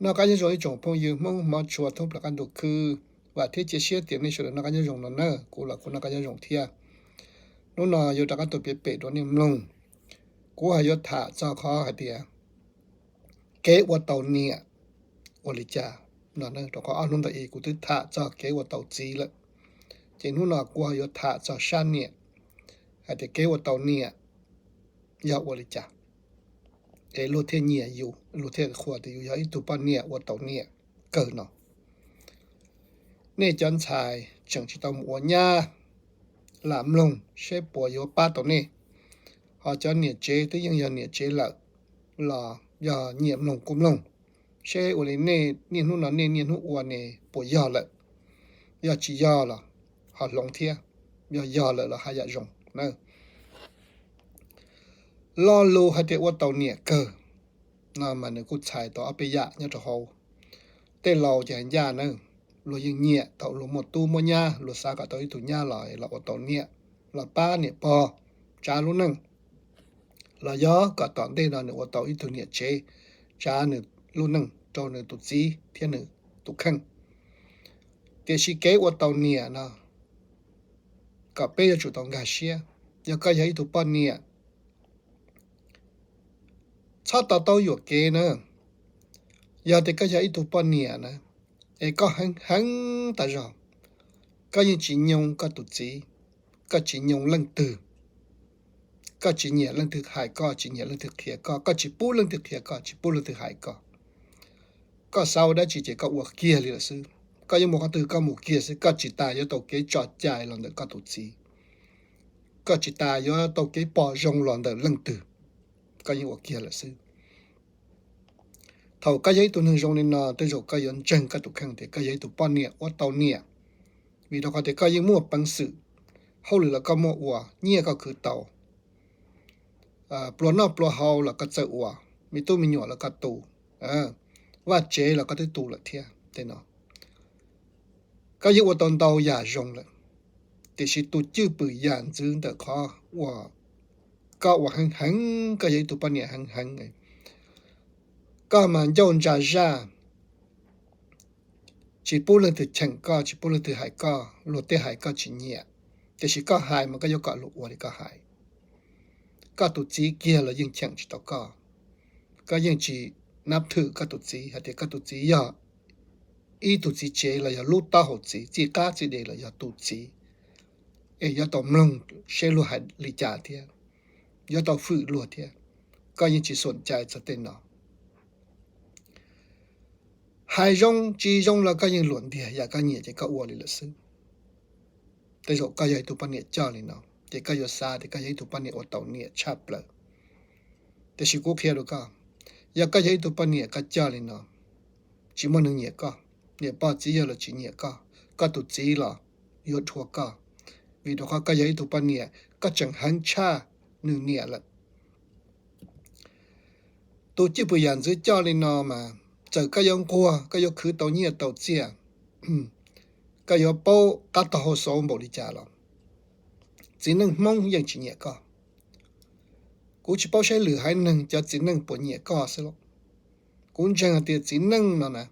Noj qab nyob zoo ib tsoom phooj ywg Hmoob hmov tshua thoob plaws qab ntuj khwb, vam thiab cia siab tias nej sawv daws noj qab nyob zoo no na, kuv los kuv noj qab nyob zoo thiab. Hnub no yuav rov qab tuaj piav pem rau nej mloog. Kuv ho yuav tham txog qhov hais tias kev ua tau niam ua li cas no, rau qhov ob hnub ntawd kuv twb tham txog kev ua tau txiv lawm. Ces hnub no kuv ho yuav tham txog sab niam hais tias kev ua tau niam yog ua li cas es luag thiaj nyiam yus, luag thiaj qhuas tias yus yog ib tug poj niam ua tau niam kawg no. Nej cov ntxhais tseem tsis tau mus ua nyab, lam mloog seb puas yuav pab tau nej. Ho cov niam tsev twb yeej yog niam tsev lawm los yog nyiam mloog kuj mloog, seb ua li nej niaj hnub no nej niaj hnub ua ne puas yog lawm. Yog tsis yog los ho hloov thiab, yog yog lawm los haj yam zoo na. Lo lus hais tias ua tau niam kawg no mas nws kuj txhais tau ob peb yam nyob rau hauv. Tej laus ces hais ncaj na, luag yeej nyiam thaum luag muaj tub muaj nyab, luag xav kom tau ib tug nyab los los ua tau niam, los pab niam pog tsav lub neej, los yog kom tom ntej no nws ua tau ib tug niam tsev tsav nws lub neej rau nws tus txiv thiab nws tus kheej. Tiam sis kev ua tau niam no kom peb yuav tsum tau nkag siab. Yog koj yog ib tug poj niam, txhob to taub yuam kev na. Yog tias koj yog ib tug poj niam na, es koj heev heev tas zog, koj yeej tsis nyoo koj tus txiv, koj tsis nyoo leej twg, koj tsis nyiam leej twg hais koj, tsis nyiam leej twg qhia koj, koj tsis pub leej twg qhia koj, tsis pub leej twg hais koj, koj xav ua dab tsi ces koj ua kiag li lawm xwb. Koj yuav mus qhov twg koj mus kiag xwb, koj tsis tas yuav tau kev tso cai los ntawm koj tus txiv, koj tsis tas yuav tau kev pom zoo los ntawm leej twg, koj yeej ua kiag lawm xwb. Thaum koj yog ib tug neeg zoo li no, tej zaum koj yuav ntseeg koj tus kheej tias koj yog ib tug poj niam ua tau niam, vim rau qhov tias koj yeej muaj peev xwm, hauj lwm los koj muaj ua, nyiaj koj khwv tau, pluas noj pluas haus los koj txawj ua, me tub me nyuam los koj tu, vaj tsev los koj twb tu lawm thiab. Tej no koj yeej ua tau ntau yam zoo lawm, tiam sis tus cwj pwm yam ntxwv ntawm qhov uas koj ua heev heev, koj yog ib tug poj niam heev heev, koj mas ncauj ntsa zaj, tsis pub leej twg cheem koj, tsis pub leej twg hais koj, luag tej hais koj tsis nyiam, tiam sis koj hais mas koj yuav kom luag ua li koj hais. Koj tus txiv kiag los yeej cheem tsis tau koj, koj yeej tsis nab thwm koj tus txiv hais tias koj tus txiv yog ib tug txiv tsev los yog lub taub hau txiv, txij qab txij dev los yog tus txiv, es yuav tau mloog seb luag hais li cas thiab, yuav tau fwm luag thiab. Koj yeej tsis xuam cai txog tej no. Hais zoo tsis zoo los koj yeej luam ntiag, yam koj nyiam ces koj ua li lawm xwb. Tej zaum koj yog ib tug poj niam coj li no, ces koj yuav xav tias koj yog ib tug poj niam ua tau niam tshaj plaws. Tiam sis kuv qhia rau koj, yog koj yog ib tug poj niam koj coj li no, tsis muaj neeg nyiam koj, niam pog txiv yawg los tsis nyiam koj, koj tus txiv los yuav dhuav koj, vim rau qhov koj yog ib tug poj niam koj tseem heev tshaj nws niam lawm. Tus cwj pwm yam ntxwv coj li no mas, txawm koj yuav nquag, koj yuav khwv tau nyiaj tau txiaj, koj yuav paub qab tog hauv xauv npaum li cas los, txiv neej Hmoob yeej tsis nyiam koj. Kuv tsis paub saib lwm haiv neeg cov txiv neej puas nyiam koj xwb lauj. Kuv ntseeg hais tias txiv neej no na,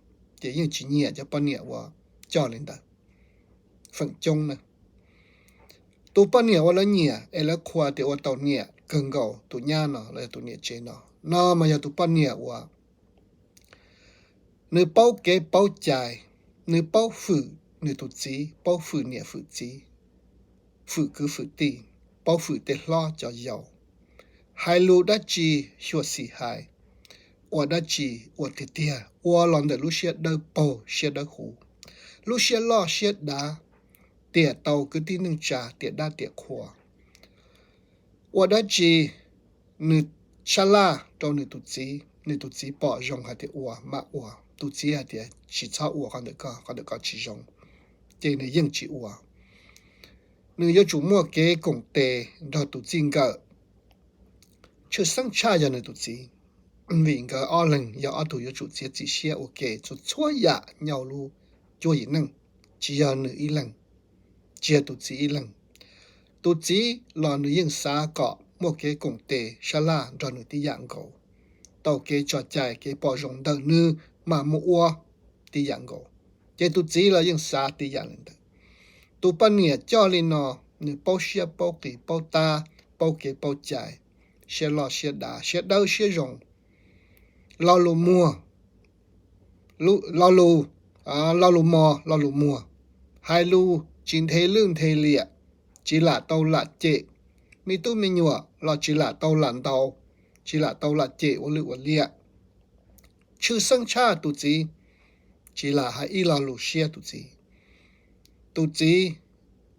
ces yeej tsis nyiam cov poj niam uas coj li ntawd feem coob na. Tus poj niam uas lawv nyiam es lawv qhuas tias ua tau niam kawg nkaus tus nyab no los yog tus niam tsev no, no mas yog tus poj niam uas nws paub kev paub cai, nws paub fwm nws tus txiv, paub fwm niam fwm txiv, fwm kwv fwm tij, paub fwm tej hlob cov yau, hais lus dab tsi xyuam xim hais, ua dab tsi ua tiag tiag, ua los ntawm lub siab dawb paug siab dawb huv, lub siab loj siab dav, tiam tau kwv tij neej tsa tiam dab tiam qhua. Ua dab tsi nws sab laj rau nws tus txiv, nws tus txiv pom zoo hais tias ua mam ua, tus txiv hais tias tsis txhob ua qhov ntawm koj, qhov ntawm koj tsis zoo, ces nws yeej tsis ua. Nws yuav tsum muaj kev koom tes nrog tus txij nkawm tshwj xeeb tshaj yog nws tus txiv, vim nkawd ob leeg yog ob tug yuav tsum txiav txim siab ua ke txhua txhua yam nyob hauv lub cuab yim neej, tsis yog nws ib leeg, tsis yog tus txiv ib leeg. Tus txiv los nws yeej xav kom muaj kev koom tes sab laj nrog nws tib yam nkaus, tau kev tso cai kev pom zoo ntawm nws mas mus ua tib yam nkaus. Ces tus txiv los yeej xav tib yam li ntawd. Tus poj niam coj li no, nws paub siab paub qis paub tab, paub kev paub cai, siab loj siab dav, siab dawb siab zoo, lo lus muag, lo lus, lo lus mos lo lus muag, hais lus tsis nthe lwj nthe liam, tsis lam tau lam cem, me tub me nyuam los tsis lam tau lam ntaus, tsis lam tau lam cem ua lwj ua liam. Tshwj xeeb tshaj tus txiv tsis lam hais ib lo lus siab tus txiv. Tus txiv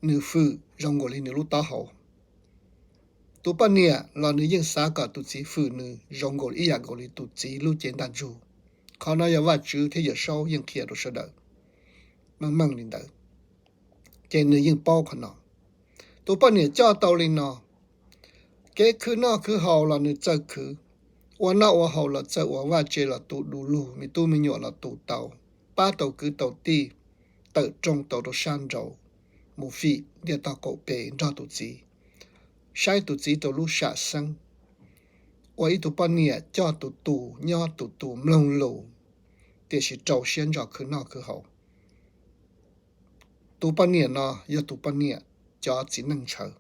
nws fwm zoo nkaus li nws lub taub hau. Tus poj niam los nws yeej xav kom tus txiv fwm nws zoo nkaus ib yam nkaus li tus txiv lub cev ntaj ntsug. Qhov no yog Vajtswv thiab Yawm Saub yeej qhia rau sawv daws meej meej li ntawd, ces nws yeej paub qhov no. Tus poj niam coj tau li no, kev khwv noj khwv haus los nws txawj khwv, ua noj ua haus los txawj ua, vaj tse los tu du lug, me tub me nyuam los tu tau, pab tau kwv tau tij, tawm rooj tau rau sab nraud, mus fim ntiaj teb qaum pem nrog tus txiv, saib tus txiv rau lub sam xeeb. Ua ib tug poj niam coj tus tus, nyob tus tus, mloog lus, tiam sis rau siab ntso khwv noj khwv haus. Tus poj niam no yog tus poj niam cov txiv neej ntshaw.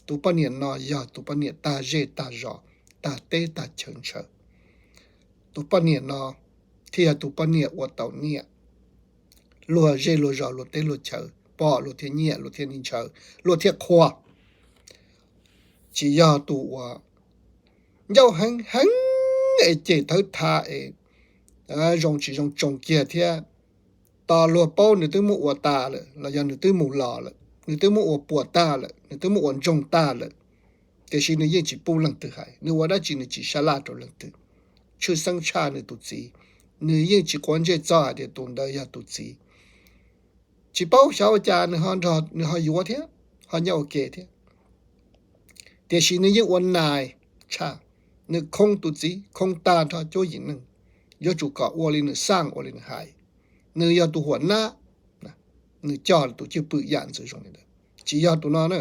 Tus poj niam no yog tus poj niam tag zej tag zos, tag teb tag chaw ntshaw. Tus poj niam no thiaj yog tus poj niam ua tau niam. Luag zej luag zos luag teb luag chaw pom luag thiaj nyiam, luag thiaj ntshaw, luag thiaj qhuas. Tsis yog tus uas ncauj heev heev es cem thawv tha es zoo tsis zoo tsoo kiag thiab. Tos luag paub nws twb muab ua tas lawm los yog nws twb mus los lawm, nws twb muab ua puas tag lawm, nws twb muab ua ntsoog tag lawm, tiam sis nws yeej tsis pub leej twg hais, nws ua dab tsi nws tsis sab laj rau leej twg. Tshwj xeeb tshaj nws tus txiv, nws yeej tsis quav ntsej txog hais tias tus ntawd yog tus txiv. Tsis paub xyov ua cas nws ho nrog, nws ho yuav thiab, ho nyob ua ke thiab. Tiam sis nws yeej ua nais tshaj, nws khoo tus txiv khoo tag nrho cuab yim neej, yuav tsum kom ua li nws xaj ua li nws hais. Nws yog tus huam nab, nws coj tus cwj pwm yam ntxwv zoo li ntawd. Tsis yog tus no na,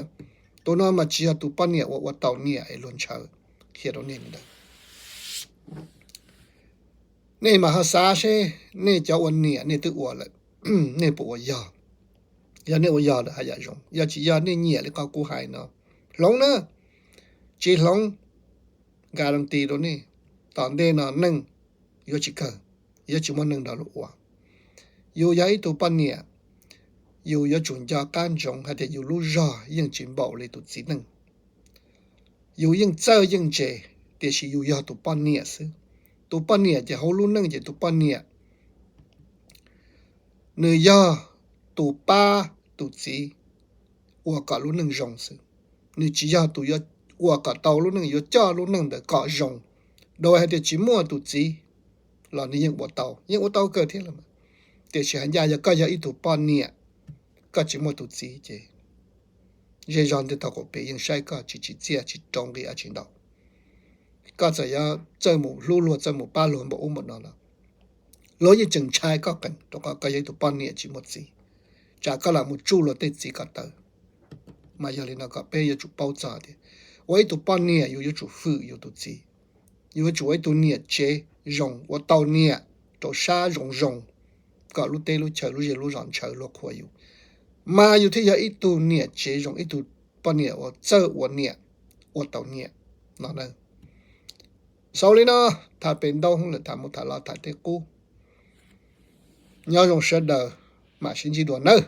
tus no mas tsis yog tus poj niam uas ua tau niam es luag ntshaw, qhia rau nej li ntawd. Nej mam ho xav seb nej cov ua niam nej twb ua lawm, nej puas ua yog? Yog nej ua yog lawm haj yam zoo, yog tsis yog nej nyiam li qhov kuv hais no, hloov na, tsis hloov, guarantee rau nej, tom ntej no neej yuav tsis kawg, yuav tsis muaj neeg nrog luag ua. Yus yog ib tug poj niam, yus yuav tsum nco qab ntsoov hais tias yus lub zog yeej tsis npaum li tus txiv neej. Yus yeej txawj yeej ntse, tiam sis yus yog tus poj niam xwb. Tus poj niam ces hauv lub neej ces tus poj niam nws yog tus pab tus txiv ua kom lub neej zoo xwb. Nws tsis yog tus yuav ua kom tau lub neej, yuav coj lub neej ntawd kom zoo. Dua hais tias tsis muaj tus txiv los nws yeej ua tau, yeej ua tau kawg thiab los, tiam sis hais ncaj yog koj yog ib tug poj niam, koj tsis muaj tus txiv ces zej zog ntiaj teb qaum pem yeej saib koj tsis tsim txiaj tsis rau nqi dab tsi ntau. Koj txawm yuav txawj mus hlub luag, txawj mus pab luag npaum ub npaum no los luag yeej tseem ntshai koj qees, rau qhov koj yog ib tug poj niam tsis muaj txiv, tsam koj lam mus tsuj luag tej txiv ko taw. Mas yog li no kom peb yuav tsum paub txog tias ua ib tug poj niam yus yuav tsum hwm yus tus txiv, yus yuav tsum ua ib tug niam tsev zoo, ua tau niam rau sab zoo zoo, kom lub teb lub chaw lub zej lub zos ntshaw luag qhuas yus, mas yus thiaj yog ib tug niam tsev zoo, ib tug poj niam uas txawj ua niam, ua tau niam no na. Xaus li no, tham pem ntau lawm, tham mus tham los tham tej qub. Nyob zoo sawv daws, mam sib ntsib dua nawb.